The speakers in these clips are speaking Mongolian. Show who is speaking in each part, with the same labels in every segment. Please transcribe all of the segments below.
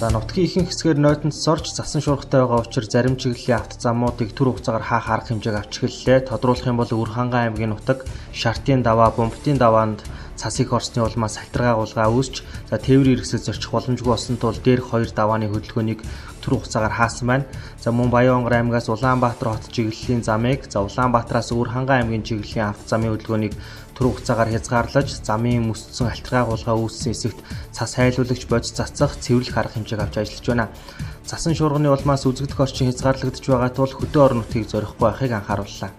Speaker 1: За нутгийн ихэнх хэсгээр нойтон цас орж засан шуургатай байгаа учраас зарим чиглэлийн автозамуудыг түр хугацаагаар хаах арга хэмжээг авч эхэллээ. Тодруулах юм бол Өвөрхангай аймгийн нутаг Шартын даваа, Бумбтын даваанд цас их орсны улмаас салтаргай гулгаа үүсч за тээврийн хэрэгсэл зорчих боломжгүй болсон тул дээрх хоёр давааны хөдөлгөөнийг түр хугацаагаар хаасан байна. За мөн Баян-Онгор аймгаас Улаанбаатар хот чиглэлийн замыг, за Улаанбаатараас Өвөрхангай аймгийн чиглэлийн автозамын хөдөлгөөнийг түр хугацаагаар хязгаарлаж замын мөсцсөн алтаргай гулгаа үүссэн хэсэгт цас хайлуулагч бодис цацах, цэвэрлэх арга хэмжээг авч ажиллаж байна. Цасан шуурганы улмаас үзэгдэх орчин хязгаарлагдаж байгаа тул хөдөө орон нутгийг зорихгүй байхыг анхаарууллаа.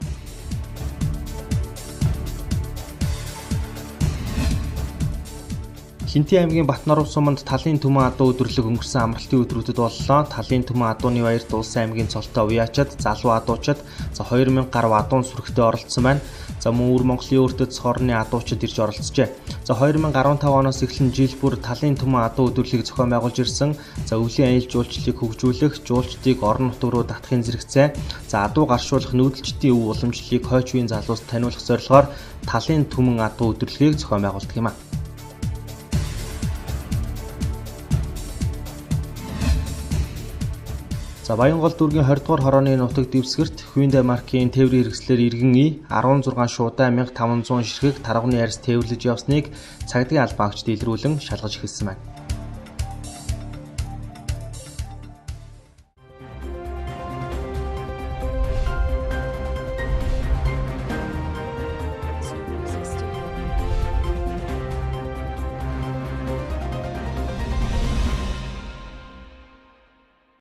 Speaker 1: Хинтийн аймгийн Батноров суманд талын түмэн адуу өдөрлөг өнгөрсөн амралтын өдрүүдэд боллоо. Талын түмэн адууны баярт улсын аймгийн цолтой уяачид, залуу адуучид за 2000 гаруй адуун сүрхтээ оролцсон байна. За мөн өвөр Монголын өөртөд цорны адуучид ирж оролцжээ. За 2015 оноос эхлэн жил бүр талын түмэн адуу өдөрлөгийг зохион байгуулж ирсэн. За өвлийн аялал жуулчлалыг хөгжүүлэх, жуулчдыг орон нутг руу татахын зэрэгцээ за адуу гаршуулах нүүдэлчдийн өв уламжлалыг хойч үеийн залууст таниулах зорилгоор талын түмэн адуу өдөрлөгийг зохион байгуулдаг юм а. За Баянгол дүүргийн 20 дугаар хорооны нутаг дэвсгэрт Hyundai маркийн тээврийн хэрэгслээр иргэн И 16 шуудаа 1500 ширхэг тарганы арьс тээвэрлэж явсныг цагдгийн албан агчид илрүүлэн шалгаж эхэлсэн байна.